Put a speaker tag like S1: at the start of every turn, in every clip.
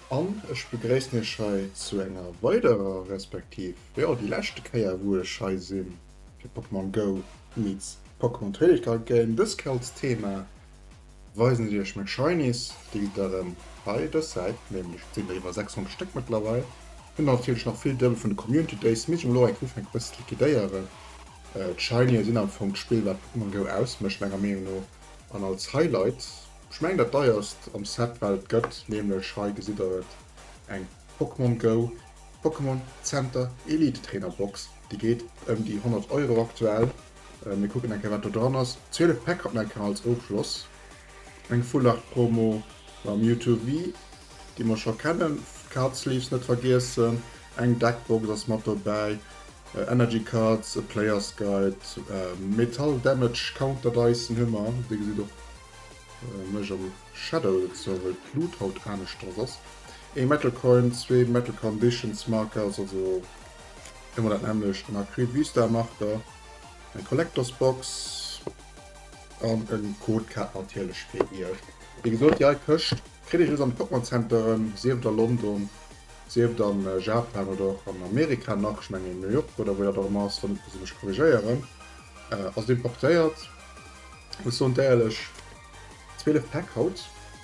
S1: An ech begréissen iech hei zu enger weiderer, respektiv jo déi leschte Kéier wou ech hei sinn fir Pokémon Go meets Pokémon Trading Card Game. Dës Kéier als Thema weisen ech iech meng Shinies, déi gesitt der erëm hei dës Säit, nämlech et sinn der iwwer 600 Stéck mëttlerweil. Hunn natierlech nach vill Dëbel vun de Community Days, misst ech mol och eng Kéier ufänken e bëssen ze liquidéieren. D'Shinie sinn am Fong d'Spill wat Pokémon Go ausmécht menger Meenung no an als Highlight Ech mengen dat deierst am Set wat et gëtt, nämlech hei gesitt der et, eng Pokémon Go Pokémon Center Elite Trainer Box, déi geet ëm déi 100 Euro aktuell. Mir kucken eng Kéier wat do dran ass, 12 Päck hatt nach eng Kéier als Ofschloss, eng Full Art Promo mam Mewtwo V, déi mer scho kennen, Card Sleeves net vergiessen, eng Deckbox ass mat dobäi, Energy Cards, e Players Guide, Metal Damage Counter Dicen hu mer, dir gesitt och mech am Shadow dozou, well d'Luut haut aneschters ass, ee Metal Coin, zwee Metal Conditions Markers, also ëmmer dat nämmlecht, en Acryl V-Star Marker, eng Collectors Box an e Codekaart natierlech fir iech. Wéi gesot, déi hei Këscht kritt dir just an de Pokémon Centeren, sief et a London, Sief et an Japan oder och an Amerika nach, ech mengen New York oder wou dat och ëmmer ass, wann net muss ee mech korrigéieren, ass et importéiert. Muss soen d'éierlech, 12 Päck haut,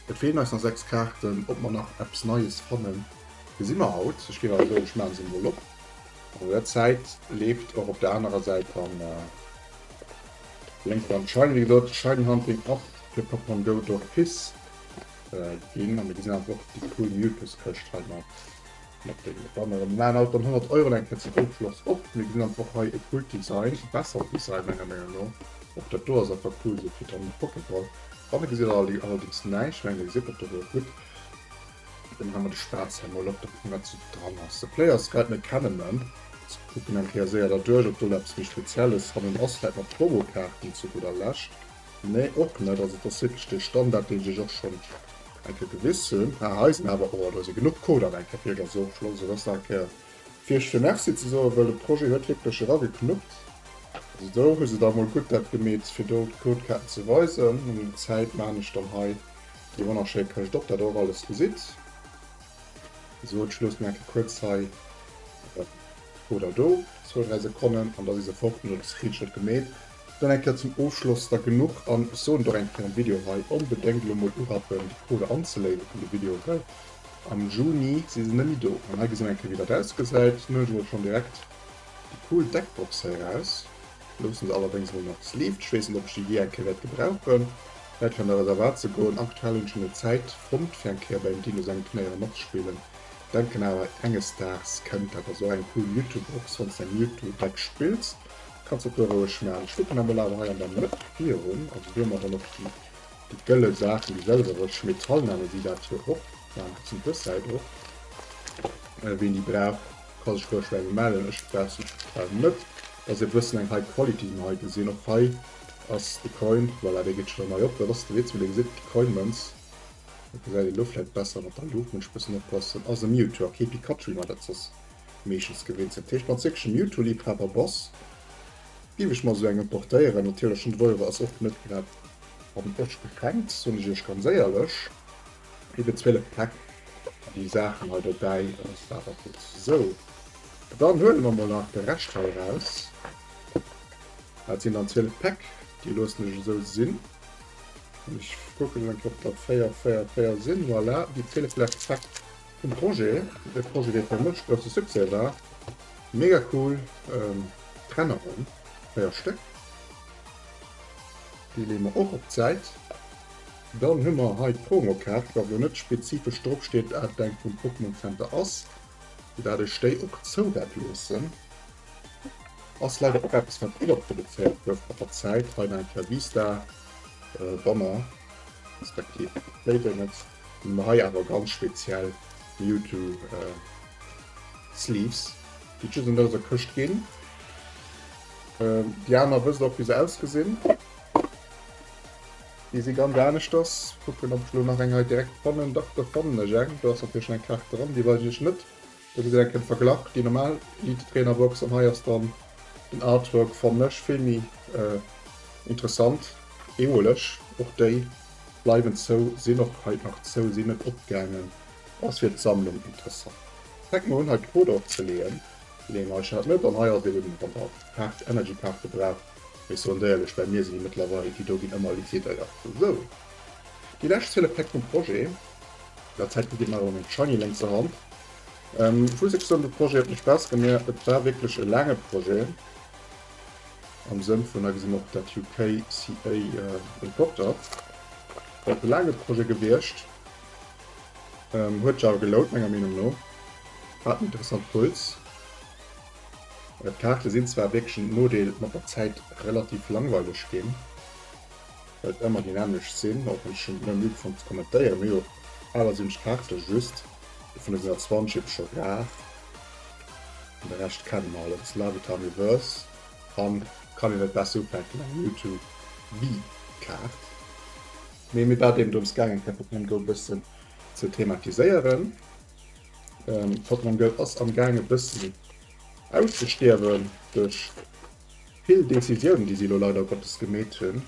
S1: et feelen eis nach 6 Kaarten, ob mer nach eppes Neies fannen, gesi mer haut. Ech géif awer soen, ech maache se emol op. An der Zäit leeft och op der anerer Säit dann lénks dann d'Shiny. Wéi gesot, Shiny Hunting ass fir Pokémon Go d'office. Ginn a mir gesinn einfach och déi cool Mewtwo-Këscht hei mat mat den Banneren. Mir maachen haut dann 100 Euro eng Kéier zum Ofschloss op. Mir gesinn einfach hei e coolt Design, e bessert Design menger Meenung no. Och dat do ass einfach cool esou fir dann Pokéball. Banne gesitt der allerdings näischt, mengen dir gesitt dat do wuel gutt. Dann maache mer de Spaz hei mol op, da kucke mer wat sou dran ass. De Players Guide, mir kennen en. Kucken eng Kéier séier derduerch, ob do eppes méi Spezielles hannen ass, vläit mat Promokaarten zu gudder Lescht. Nee, och net. Also et ass wierklech dee Standard, deen ech iech och schonn eng Kéier gewiss hunn. Ah, hei sinn awer, oh, do si genuch Coder eng Kéier fir iech als Ofschloss. Also dat ass nach eng Kéier fir iech fir Merci ze soen, well de Projet huet wierklech erageknuppt. Also do hu se da mol gutt dat gemeet, fir do d'Codekaarten ze weisen. An der Zäit maachen ech dann hei déi wonnerschéi Këscht op, dat der och alles gesitt. Esou, ech loossen eng Kéier kuerz hei d'Coder do, zwou, dräi Sekonnen, an da si se fort. Hunn ech de Screenshot gemeet. Dann eng Kéier zum Ofschloss da genuch an ech soen et och eng Kéier am Video hei, onbedéngt elo mol urappen déi Code anzeléisen vun de Videoen, well am Juni si se net méi do. An hei gesi mer eng Kéier wéi dat ausgesäit. Nun hunn ech mol schonn direkt déi cool Deckbox hei eraus, loossen se allerdéngs mol nach sleeved, ech weess net ob ech déi jee eng Kéier wäert gebrauchen, wäert fir an de Reservat ze goen. Aktuell hunn ech net Zäit fonnt fir eng Kéier beim Dino sengem Turnéier matzespillen, denken awer enges Daags kënnt dat. Ass och eng cool Mewtwo Box wanns de eng Mewtwo Deck spills. Kanns dat do roueg maan. Ech kucken emol awer hei an der Mëtt virun, also do hu mer dann och déi déi gëlle Saachen, déi sëlwereg, Metall nenne si dat jo och, maachen e bëssen dës Säit och. Ween déi brauch, ka sech roueg bei mir mellen, ech brauch se aktuell net. Dat ass e bëssen eng High Quality déi mer hei gesinn. Och hei ass de Coin, voilà, dee geet scho nei op, dat ass de Witz, mee dir gesitt déi Coin-Mënz, dat gesäit een elo vläit besser mat der Luucht, muss ech bëssen oppassen, ass e Mewtwo a kee Pikachu, wéi mer dat soss meeschtens gewinnt sinn. Dat heescht, wann s wierklech e Mewtwo-Liebhaber bass, géif ech mer esou eng importéieren. Natierlech, 100 Euro ass och net grad an Ech geschenkt, soen ech iech ganz éierlech. Iwwer 12 Päck an déi Saachen hei dobäi ass awer gutt. Sou, dann huele mer mol nach de Rescht hei eraus. Dat sinn dann 12 Päck, déi loossen ech esou sinn. An ech kucken elo eng Kéier, ob dat 4, 4, 4 sinn. Voilà, déi 12 lescht Päck. Vum Projet, e Projet dee fir mech grousse Succès war, mega cool Trenneren, 4 Stéck, déi leeë mer och op d'Säit. Dann hu mer hei d'Promokaart, wat elo net spezifesch drop steet dat et eng vum Pokémon Center ass, sou dat ech déi och zou wäert loossen. Ass leider och eppes wat iwwerproduzéiert gouf mat der Zäit, hei nach eng Kéier V-Star Banner respektiv Label net. Hunn mer hei awer ganz speziell Mewtwo Sleeves, déi et just an dëser Këscht ginn. Déi aner wësst och wéi se ausgesinn. Déi si ganz aneschters. Kucken ob ech lo nach eng hei direkt fannen. Dach do fannen ech eng. Do ass natierlech eng Kaart dran, déi weisen ech net. Do gesitt der eng Kéier de Verglach, déi normal Elite Trainer Box an hei ass dann den Artwork fannen ech vill méi interessant. Eemoleg och déi. Bleiwen zou, sinn och hei nach zou, sinn net opgaangen. Ass fir d'Sammlung interessant. Fänke mer un hei d'Code opzeleeën. Leeë mer eis dat net an. Hei ass eben wann der Kaart Energy Kaarte braucht. Mee ech soen der éierlech, bei mir sinn déi mëttlerweil, déi do ginn ëmmer liquidéiert. Sou, déi lescht 12 Päck vum Projet. Der Zäit kuckt Dir nach emol meng Shiny lénkser Hand. Ech muss wierklech soen, de Projet huet mir Spaass gemaach. Et war wierklech e laange Projet am Sënn vun, hei gesi mer och dat UKCA Importer. Et e laange Projet gewiescht. Huet sech awer gelount menger Meenung no. Hat en interessant Puls. D'Kaarte sinn zwar wierklech en Nodeel mat der Zäit relativ langweileg ginn, well et ëmmer déi nämmlecht sinn, och wann ech schonn net méi ugefaangen ze kommentéieren. Mee jo, 78 Kaarte just, dovunner sinn der 20 ebe scho rar an de Rescht kenne mer alles. Larvitar Reverse an kann een net besser ufänken eng Mewtwo V-Kaart. Mee mir war et eben drëms gaangen, fir Pokémon Go e bëssen ze thematiséieren. Pokémon Go ass am gaang e bëssen auszestierwen duerch vill Decisiounen, déi si elo leider Gottes gemeet hunn,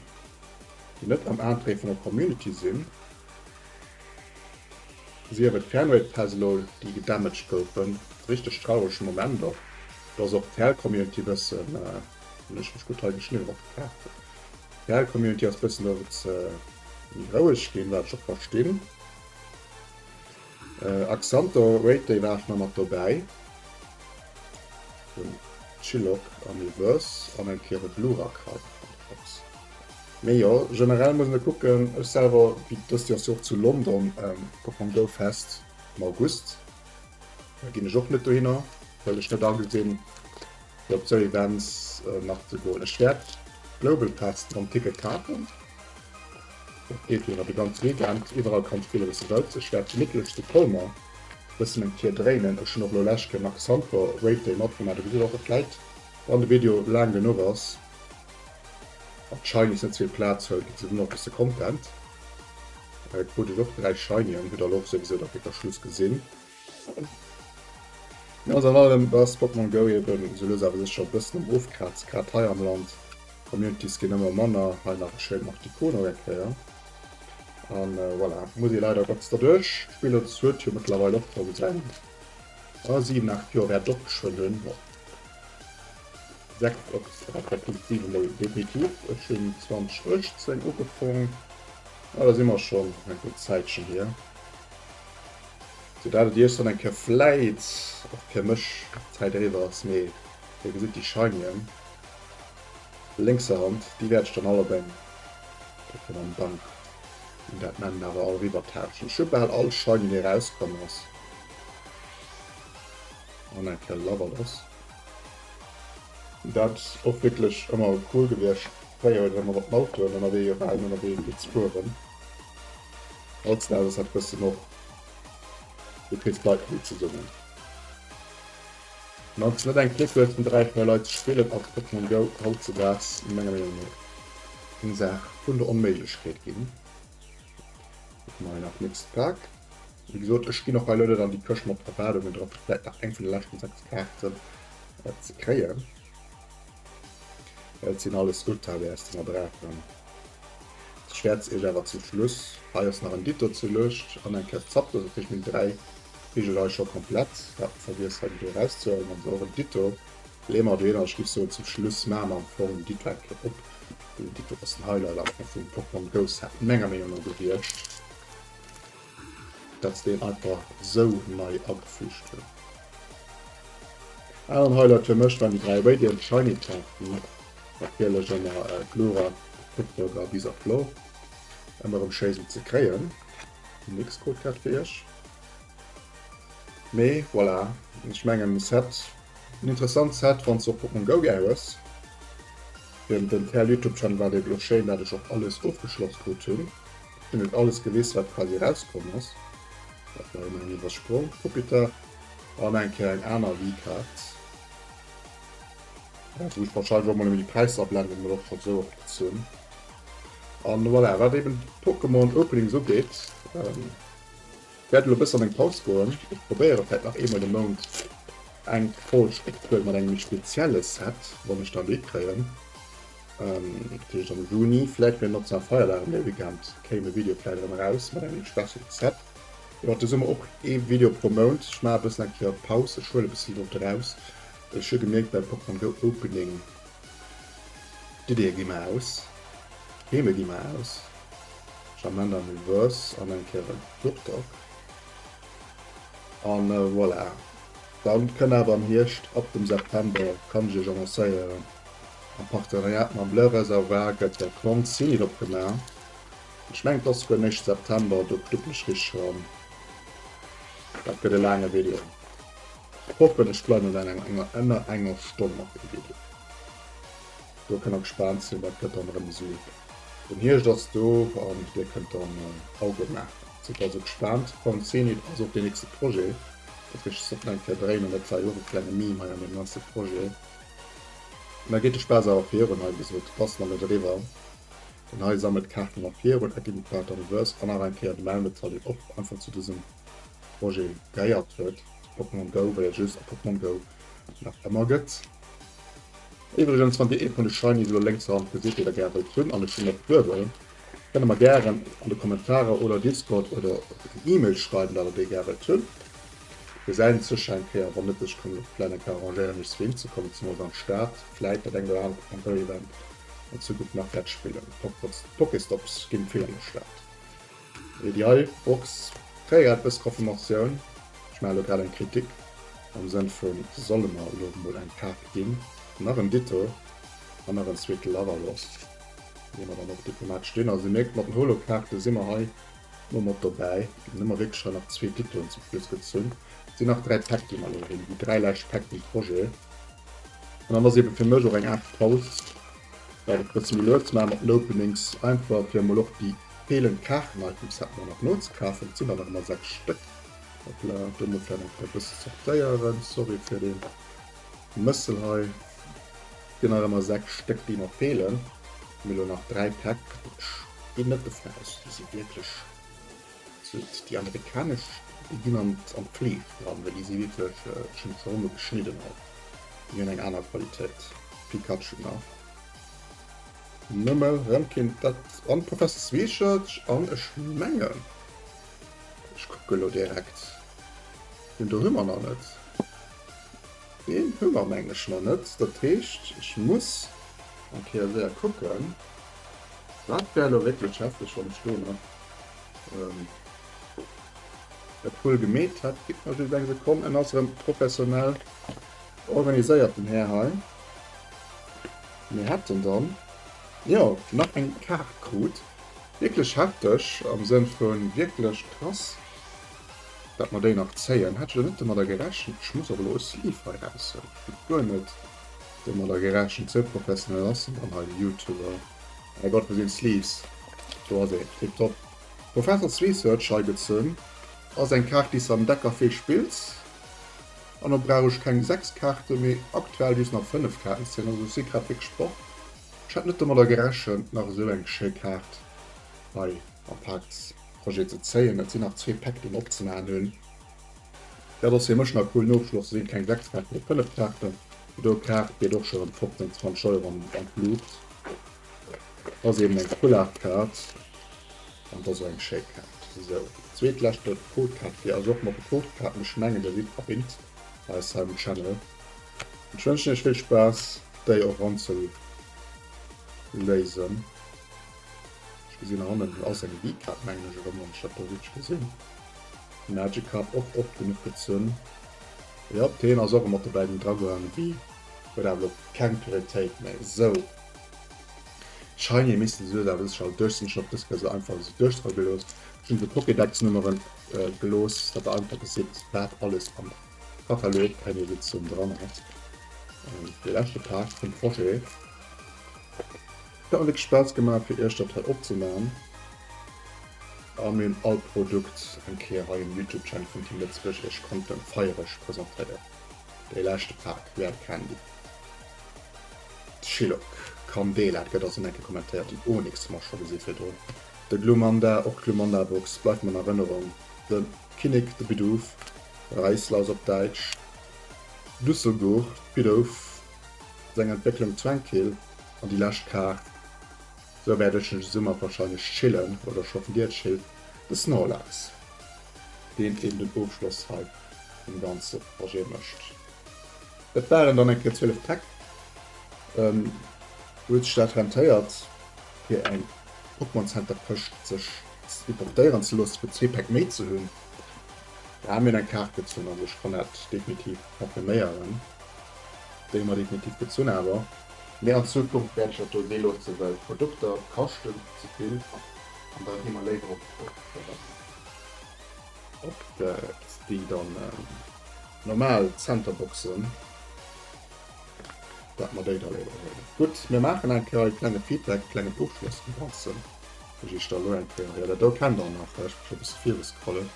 S1: déi net am Interêt vun der Community sinn. Sief et d'Fernraid Päss elo, déi gedamaged goufen, richteg traurege Moment och. Do ass och d'TL-Community e bëssen, hunn ech mech gutt hei geschnidden op de Kaarten, d'TL-Community ass bëssen dowéinst méi roueg ginn, wat ech och verstinn. Axantor Raid Day war ech nach mat dobäi. Den Chillock am Reverse an eng Kéier e Glurak hei an der Box. Mee jo, generell muss een kucken. Ech selwer, wéi dëst Joer ass jo och zu London Pokémon Go Fest am August. Da ginn ech och net dohinner, well ech net agesinn fir op sou Events nach ze goen. Ech wäert Global Fest mam Ticket kafen. Dat geet jo iwwer de ganze Weekend. Iwwerall kanns spillen wéis de wëlls. Ech wäert gemittlech zu Colmer bëssen eng Tier dréinen. Ech hunn och elo lescht Kéier nach Santor Raid Day matgemaach. Do gesitt der och et läit wann de Video laang genuch ass an d'Shinies net ze vill Plaz huelen, ginn se dunn och bësse Content. Krut ech och 3 Shinien, hutt der elo och souwisou da fir der Schluss gesinn. Alles an allem ass Pokémon Go eben sou lues awer sécher e bëssen am Ofkraze, grad hei am Land. Communities ginn ëmmer manner. Hei nach e schéinen Articuno eng Kéier. An voilà, muss ee leider Gottes derduerch. D'Spill huet jo mëttlerweil och scho säin 7, 8 Joer wäert et och geschwënn hunn. Bon, 6 op respektiv 7 mol definitiv. Ech hunn 2018 ugefong, ah da si mer schonn eng gutt Zäitchen hier. Sou dat et iech dann eng Kéier vläit och fir mech d'Zäit eriwwer ass, mee dir gesitt déi Shinyen lénkser Hand, déi wäert ech dann all op eng Pokémon Bank, wéi dat nennen, awer all eriwwer tauschen. Ech hu bal all Shiny dee erauskomm ass an eng Kéier Lavados. Dat och wierklech ëmmer cool gewiescht. Fréier huet een ëmmer mat den Autoen ënnerwee waren ënnerwee fir ze fueren. Hautdesdaags ass dat bëssen och, du kriss d'Leit net méi zesummen. Wann s de net eng Clique hues vun 3, 4 Leit ze spillen, ass Pokémon Go hautzedaags menger Meenung no eng Saach vun der Onméiglechkeet ginn. Kucke mer hei nach Mixed Pack. Wéi gesot, ech ginn och hei elo net an déi Këscht mat Erwaardungen dra fir vläit nach eng vun de leschten 6 Kaarten ze kréien. Et sinn alles gutt HBS déi mer brauchen. Ech wäert iech awer zum Schluss, hei ass nach en Ditto zu Luecht an eng Kéier Zapdos, dat heescht mir hunn 3 Vigel hei scho komplett, hat vergiess hei déi do erauszehuelen, an esou och en Ditto leeë mer dohinner. Ech géif soen zum Schluss maache mer am Fong den Ditto eng Kéier op, well den Ditto ass den Highlight am Fong vum Pokémon Go Set menger Meenung no gewiescht, dat se deen einfach esou nei agefügt hunn. Aneren Highlight fir mech waren déi 3 Radiant Shiny Kaarten. Natierlech ëmmer Glurak, Pupdog a Bisaflor. Ëmmer erëm schéi se ze kréien. Nix Codecard fir iech. Mee voilà, ech mengen Set, en interessant Set wann s de och Pokémon Go gär hues. Fir den TL Youtube Channel war et eben och schéin dat ech och alles ofgeschloss krut hunn. Ech hunn net alles gewis wat quasi erauskomm ass. Dat war ëmmer en Iwwersprong. Puppita an eng Kéier eng aner V-Card. Wou ech wahrscheinlech och mol nëmme déi Präisser ablenden, mol och scho sou opgezunn. An voilà, wat eben d'Pokémon Openings ugeet, ähm, wäert elo bëssen an eng Paus goen. Ech probéiere vläit nach eemol de Mount eng Folg opzehuelen mat engem méi spezielle Set, wann ech dann déi kréien. Ähm, dat heescht am Juni, vläit fir den nationale Feierdag am Weekend kéim e Video vläit erëm eraus mat engem Special Set. Iwwert de Summer och ee Video pro Mount. Ech maache e bëssen eng Kéier Paus, ech huele e bëssen Loft eraus, well ech hu gemierkt beim Pokémon Go Opening, d'Iddie gi mer aus, d'Theme gi mer aus. Charmander am Reverse an eng Kéier en Turtok. An voilà, dann kënn awer am Hierscht, ab dem September, kann ech iech annoncéieren, am Partenariat mam Le Réservoir gëtt de Grand Zenith opgemaach. Ech mengen et ass souguer den éischte September, do knuppen ech richteg eran. Dat gëtt e laange Video. Hoffen ech bleiwen an enger ënner enger Stonn mat dem Video. Do kënnt der gespaant sinn, dat gëtt dann erëm esou. Den Hierscht ass do an dir kënnt dann Auge maachen. Sidd also gespaant. Crown Zenith ass och deen nächste Projet. Dat wéilt ech och nach eng Kéier dréinen an dat war jo och e klenge Meme hei an deem ganze Projet. An da geet de Spaass awer virun hei, wéi gesot, et ass nach net eriwwer. Den hei sammelt d'Kaarten nach virun a ginn d'Kaart an Reverse an nach eng Kéier de Melmetal deen och einfach zu dësem Projet gehéiert huet, Pokémon Go, well et just a Pokémon Go nach ëmmer gëtt. Iwwregens wann dir ee vun de Shinies elo lénks Hand gesitt dee der gär wëllt hunn an ech hunn der duebel, kënnt der mer gären an de Kommentarer oder Discord oder eng Email schreiwen dat der dee gär wëllt hunn. Gesäit een sech eng Kéier, wann net ech kommen och vläit eng Kéier arrangéieren mech zwee hinzekommen, zemools an d'Stad, vläit dat engt oder anert Pokémon Go Event. An Zukunft nach wäert spillen. Pokéstops ginn vill an der Stad. Mee déi hei Box kréie grad e bësse Confirmatioun. Ech maache lo grad eng Kritik am Sënn vun, solle mer elo mol eng Kaart ginn? Nach en Ditto an nach en zweete Lavalos, dee mer dann och diplomatesch dinn. Also dir mierkt, mat den Holo-Kaarte si mer hei elo mat dobäi. Dann hu mer wierklech hei nach zwee Dittoen zum Schluss gezunn. Et sinn nach 3 Päck, déi mer elo hunn, déi 3 lescht Päck vum Projet. An dann ass eben fir mech och eng Aart Paus, dat e bësse méi lues ze maachen mat den Openings, einfach fir emol och déi feelend Kaarten hei vum Set mol nach nozekafen. Et sinn der nach ëmmer 6 Stéck. Hoppla, do mol vläicht eng Kéier e bësse sortéieren, sorry fir dee Mëssel hei. Et sinn nach ëmmer 6 Stéck, déi mer feelen. Mir hu lo nach 3 Päck. Ech ginn net dovun aus, déi si wierklech. Déi amerikanesch déi ginn an d'Fleesch dran, well déi si wierklech schonn zesumme geschnidden alt. Déi hunn eng aner Qualitéit. Pikachu nach. Nëmme rëm kinnt dat an Professor Sweetshirt an ech mengen, ech kucke lo direkt, deen do hu mer nach net. Deen hu mer mengen ech nach net. Dat heescht ech muss eng Kéier séier kucken. Dat wär elo wierklech hefteg wann ech do nach e Pull gemeet hätt. Gitt mer just eng Sekonn, en ass erëm professionell organiséiert den Här hei. Mir hätten dann jo nach eng Kaart krut. Wierklech hefteg am Sënn vu wierklech krass, dat mer déi nach zéien. Hätt ech elo net domadder gerechent. Ech muss och elo e Sleeve hei raushuelen. Ech hunn guer net domadder gerechent. Sou professionell ass en dann hei, de Youtuber. Mäi Gott, wou sinn d'Sleeves? Do ass een, tiptop. Professor's Research hei gezunn. Ass eng Kaart déi s de am Deck a vill spills. An do brauch ech keng 6 Kaarten, mee aktuell just nach 5 Kaarten ze zéien. Also ech si grad wierklech baff. Ech hat net domadder gerechent nach esou eng schéi Kaart hei am Packs-Projet ze zéien. Et sinn nach zwee Päck déi mer opzemaachen hunn. Dat ass fir mech nach coolen Ofschloss. Et sinn keng 6 Kaarten, mee 5 Kaarten. Déi do Kaart geet och scho rëm 15, 20 Euro an d'Luucht. Ass eben eng Couleur-Kaart an et ass och eng schéi Kaart. Sou, zweetleschte Codekaart fir also och mat de Codekaarten. Ech mengen der sidd erwinnt eis hei um Channel. Ech wënschen iech vill Spaass déi och anzeléisen. Ech gesinn hannen ass eng V-Kaart mengen ech erëm, wann ech dat do richteg gesinn. Magikarp och oft genuch gezunn. Jo, deen ass och mat dobäi, den Dragoan V huet awer elo keng Prioritéit méi. Sou. Shiny missten se awer sécher all duerch sinn. Ech hunn och dës Kéier se einfach esou duerchdra gelooss. Ech hunn de Pokédex-Nummeren gelooss, datt der einfach gesitt, wat alles am Katalog hei sozusagen dran ass. De leschte Pak vum Projet. Et huet mer wierklech Spaass gemaach, fir iech dat hei opzemaachen. A mir hunn all Produkt eng Kéier hei um YouTube-Channel vun Team Lëtzebuerg iech konnte feiereg presentéieren. Dee leschte Pak Rare Candy. Chillock, Candela, et gëtt also enke kommentéiert, den Onix hu mer scho gesi virdrun, de Glumanda, och d'Glumanda-Box bleift mer an Erënnerung, de Kinnek, de Bidoof, Reislaus op Däitsch, Dusselgour, d'Bidoof, seng Entwécklung Tranquil an déi lescht Kaart, sou wäert ech den Summer warscheinlech chillen, oder ech hoffen dir chillt, de Snorlax. Deen eben den Ofschloss hei vum ganze Projet mécht. Dat waren dann eng Kéier 12 Päck. Huet sech dat rentéiert fir eng Pokémon Center Këscht sech importéieren ze loossen fir zwee Päck méi ze hunn? Ja, mir hunn eng Kaart gezunn, also ech kann dat definitiv confirméieren. Déi hu mer definitiv gezunn awer. Mee an Zukunft wäert ech dat do si loossen, well d'Produkter kaschten ze vill an da gi mer léiwer op op déi dann normal Centerboxen, dat mer déi da léiwer huelen. Gutt, mir maachen eng Kéier e klenge Feedback, e klengen Ofschloss vum Ganzen. Ech iech da elo eng Kéier, jo dat do kennt der nach, ech muss scho e bësse viruscrollen,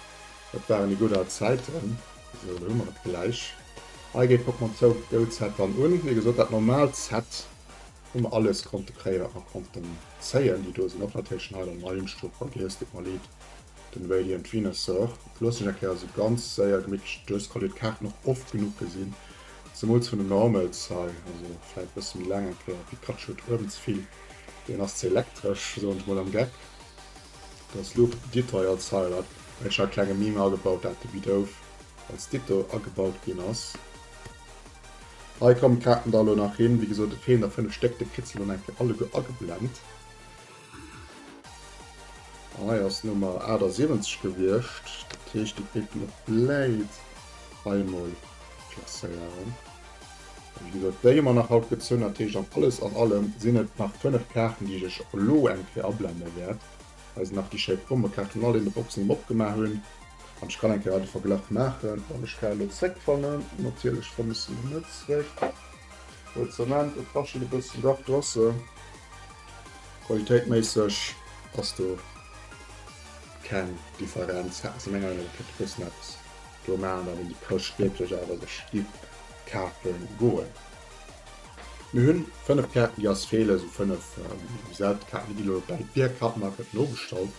S1: dat waren déi gutt al Zäiten. Esou, do hu mer et gläich. Hei geet Pokémon Go Gold Set dann un. Wéi gesot, dat normaalt Set hu mer alles konnte kréien, wat mer konnten zéien. Déi do sinn och natierlech hei dann Meilenstof vergiess, deet mer leed. Den Radiant Venusaur loossen ech eng Kéier esou ganz séier gemittlech duerchscrollen. Dir hutt d'Kaarten och oft genuch gesinn, zemools vun den Normals hei. Also vläit e bësse méi laang eng Kéier. Pikachu huet uewen ze vill, deen ass ze elektresch, soen ech mol am Geck. Dass Luke Ditto hei als Highlight, huet ech nach e klenge Meme agebaut, dat de Bidoof als Ditto agebaut ginn ass. Hei kommen d'Kaarten da elo nach hin. Wéi gesot, et feelen der 5 Stéck, de kritt se elo nach eng Kéier alleguer ageblent. An hei ass Nummer 78 gewiescht, dat heescht déi kéint en och vläit hei emol klasséieren. Wéi gesot, déi hu mer nach haut gezunn, dat heescht an alles an allem sinn et nach 5 Kaarten, déi ech iech elo eng Kéier ablende wäert. Hei sinn nach déi schéi Promokaarten vun all deene Boxen, déi mer opgemaach hunn. An ech kann eng Kéier hei de Verglach maachen, wann ech d'Kaart elo zréckfannen. Natierlech fanne ech se elo net zréck. Kuerz Ament, et raschelt e bëssen, dach do ass se. Qualitéitméisseg ass do keng Differenz, hätten se menger Meenung no kéinte bëssen eppes do maachen, datt een déi Këscht wierklech awer sech giff kafe goen. Mir hunn 5 Kaarten déi eis feelen, esou 5 Seltkaarten, déi gi elo bäi d'Bier Card Market nobestallt.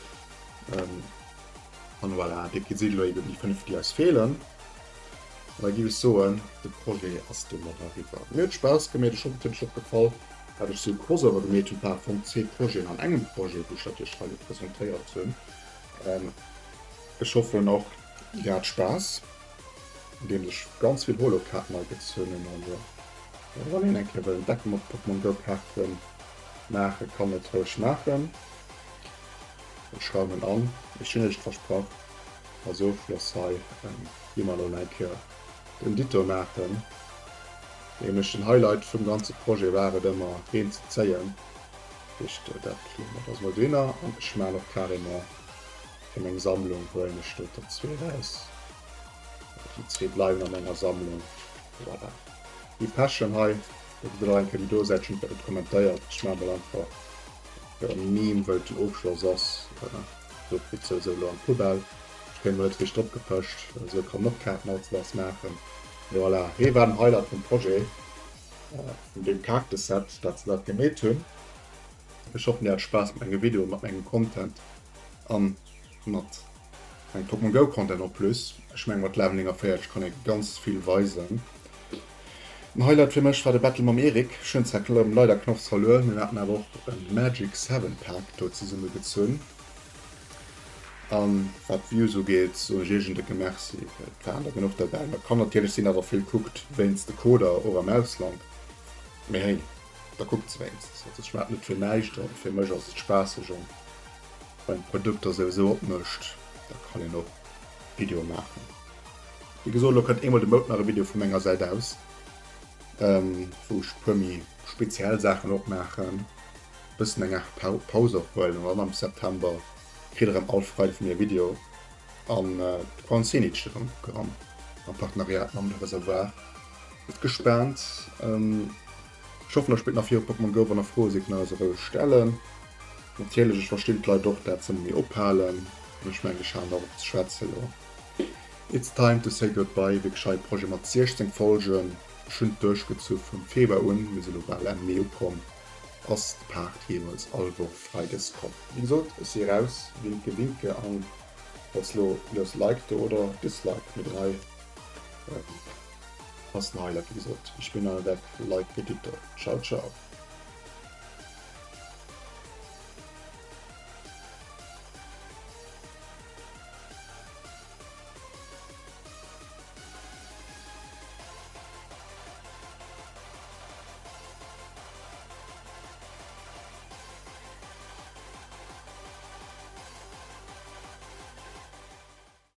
S1: An voilà, dir gesitt elo eben déi 5 déi eis feelen. An da giff ech soen, de Projet ass domat eriwwer. Mir huet Spaass gemeet, ech hoffen et huet iech och gefall wat ech sou Crossover gemeet hunn. Et waren am Fong zwee Projeten an engem Projet, wou ech dat iech hei elo presentéiert hunn. Ech hoffen och dir hat Spaass, andeems ech ganz vill Holokaarten hei gezunn hunn. Also wann een eng Kéier wëll en Deck mat Pokémon Go Kaarten maachen, kann et roueg maachen. Ech raumen an, ech hunn iech et versprach, als Ofschloss hei gi mer elo eng Kéier den Ditto maachen. Nämlech den Highlight vum ganze Projet war et ëmmer deen ze zéien. Dat heescht dat kléngt mat ass mol dohinner an ech maan och carrément fir meng Sammlung huelen ech do der zwee raus. Déi zwee bleiwen a menger Sammlung. Voilà. Déi Pechen hei, do gesitt der och eng Kéier déi do Säit, ech hunn dat net kommentéiert, ech maan mol einfach e Meme wëll et den Ofschloss ass. Do kritt se esou elo an d'Poubelle. Ech kréien emol net richteg opgepëscht, esou kann en och Kaarten hautzedags maachen. Mee voilà, hee war den Highlight vum Projet, vun deem Kaarteset, dat se dat gemeet hunn. Ech hoffen dir hat Spaass mat mengem Video, mat mengem Content an mat mengem Pokémon Go Content en plus. Ech mengen mat Level 49 kann ee ganz vill weisen. Den Highlight fir mech war de Battle mam Eric. Ech hunn zwar leider Knoffs verluer, mee mir haten awer och e Magic 7 Pack do zesumme gezunn. An wat d'Views ugeet soen ech iech en décke Merci, et waren der genuch derbäi. Et kann natierlech sinn, datt der vill kuckt wéinst de Coder och am Ausland, mee hey, da kuckt se wéinstens. Also ech maachen et net fir näischt an fir mech ass et spaasseg an wann een d'Produkter souwisou opmécht, da kann een och Videoe maachen. Wéi gesot, elo kënnt eemol de Mount nach e Video vu menger Säit aus, wou ech e puer méi speziell Saachen och maachen, e bëssen eng Aart Paus och huelen an dann am September kritt der erëm all Freide vu mir e Video an d'Quarantäne steet am Programm am Partenariat mam Le Reservoir. Sidd gespaant. Ech hoffen der spillt nach viru Pokémon Go. Wann der Froe si kënnt der se roueg stellen. Natierlech ech verstinn d'Leit och dat se méi ophalen. An ech mengen ech halen och op ze schwätzen elo. It's time to say goodbye. Wierklech hei e Projet mat 16 Folgen. Ech hunn et duerchgezu vum Februar un, mir si lo bal Enn Mee ukomm, ass de Part jeeweils all Woch Freides komm. Wéi gesot ech si raus, winke winke an falls lo lues Like do oder Dislike, mee den hei ass den Highlight wéi gesot. Ich bin dann weg, like Geditto. Ciao ciao.